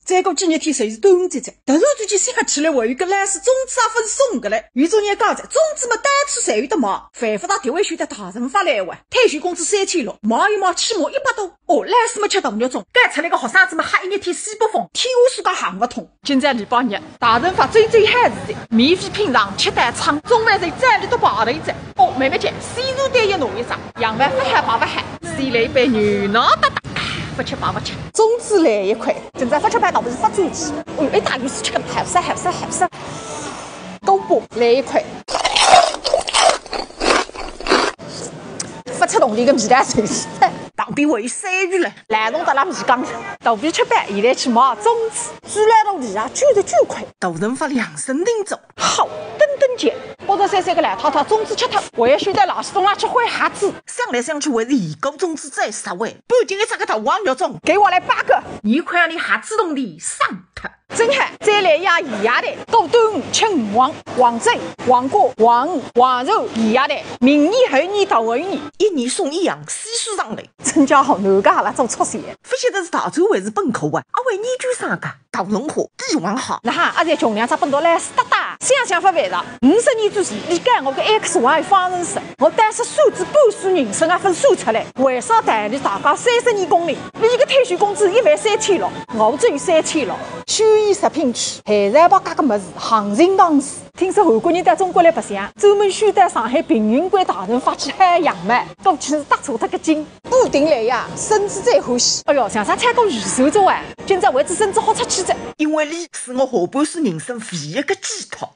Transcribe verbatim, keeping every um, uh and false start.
再过几日天就是端午节哉，突然之间想起来还有个类似粽子也勿送个嘞。有种人讲哉，粽子么到处侪有得卖，犯勿着特为选到大润发来哇。退休工资三千六，买一买起码一百多。哦，类似么吃大肉粽，该出来个学生子么吓一日天西北风，天下世界行勿通。今朝礼拜日，大润发最最好事体，免费品尝七道菜，中饭侪早里都排队哉。哦，慢慢吃，西餐单一拿一只，洋饭勿好白勿好，先来一杯牛奶搭搭，勿吃白勿吃。粽子来一块，今朝勿吃白倒勿是勿转去。哦哟，一大鱼是吃个好煞好煞好煞。锅巴来一块，勿吃动力个味道就是。旁边还有三鱼嘞，来弄到拉米缸，肚皮吃饱，现在去买粽子，猪来肚皮啊，九十九块。大润发量身定做。好，等等见，八十三岁个老太太粽子吃脱，还要选到垃圾桶里去换盒子。想来想去还是盐锅粽子最实惠，半斤一只个大黄肉粽，给我来八个。你看你盒子桶里上脱。真好，再来一样咸鸭蛋，过端午吃五黄，黄焖、黄瓜、黄鱼、黄肉、咸鸭蛋，明年、后年、大后年，一年送一样，喜事上来。真叫好，哪个阿拉做促销？勿晓得是大专还是本科啊？阿会研究生个，大润发比黄好。那哈，阿在穷两只笨蛋来是搭搭，想想勿烦的。五十年之前，你讲我个 X Y 方程式，我当时算仔半世人生啊，分算出来，为啥道理大家三十年功力，你一个退休工资一万三千六，我只有三千六。休闲食品区，海产包价个物事，行情讲是。听说韩国人到中国来白相，专门选到上海平云馆大润发去海洋嘛，估计是搭错脱个劲。 布丁来呀，孙子最欢喜。哎哟，像啥菜过预算做哎，今朝为仔孙子豁出去哉。因为伊是我下半世人生唯一个寄托。